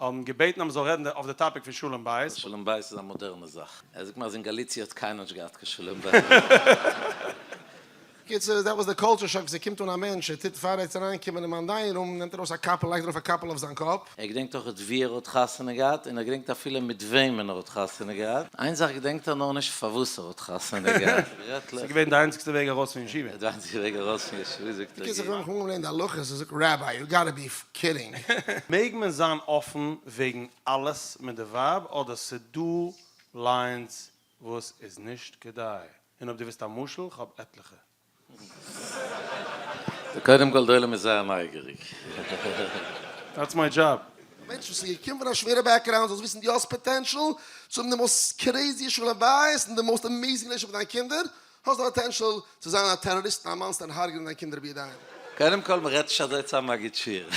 האבן געבעטן אז מ'זאל רעדן אויף די topic פון שלום בית. שלום בית איז א מאדערנע זאך. ער זאגט מיר אז אין גאליציע האט קיינער נישט געהאט קיין שלום בית. קיצור, that was די culture shock, ס'קומט אן א מענטש, ער טוט פאר ער צו אריין קומען אין מיין dining room, נעמט ער ארויס א קאפל, לייגט ארויף א קאפל אויף זיין קאפ. ער געדענקט אויך ווי ער האט חתונה געהאט, און ער געדענקט אפילו מיט וועמען ער האט חתונה געהאט. איין זאך געדענקט ער נאר נישט, פארוואס ער האט חתונה געהאט. ס'איז געווען די איינציגסטע וועג ארויס פון ישיבה. די איינציגסטע וועג ארויס פון ישיבה זאגט ער. בקיצור, איך האב מיך אנגעלערנט די הלכות, ער זאגט rabbi, you gotta be kidding. מעג מען זיין אפן וועגן אלעס מיט די ווייב אדער ס'דא lines וואס איז נישט כדאי? און אויב דו ווילסט א משל, כ'האב עטליכע. קודם כל די עולם איז זייער נייגעריג. That's my job. א מענטש וואס איז געקומען פון א שווערע background זאלסט וויסן דו האסט potential צו האבן די most crazy שלום בית און די most amazing relationship מיט דיינע קינדער, האסט די potential צו זיין א טעראריסט און א monster און הרג'נען דיינע קינדער בידיים. קודם כל מ'רעדט נישט אזוי צו א מגיד שיעור.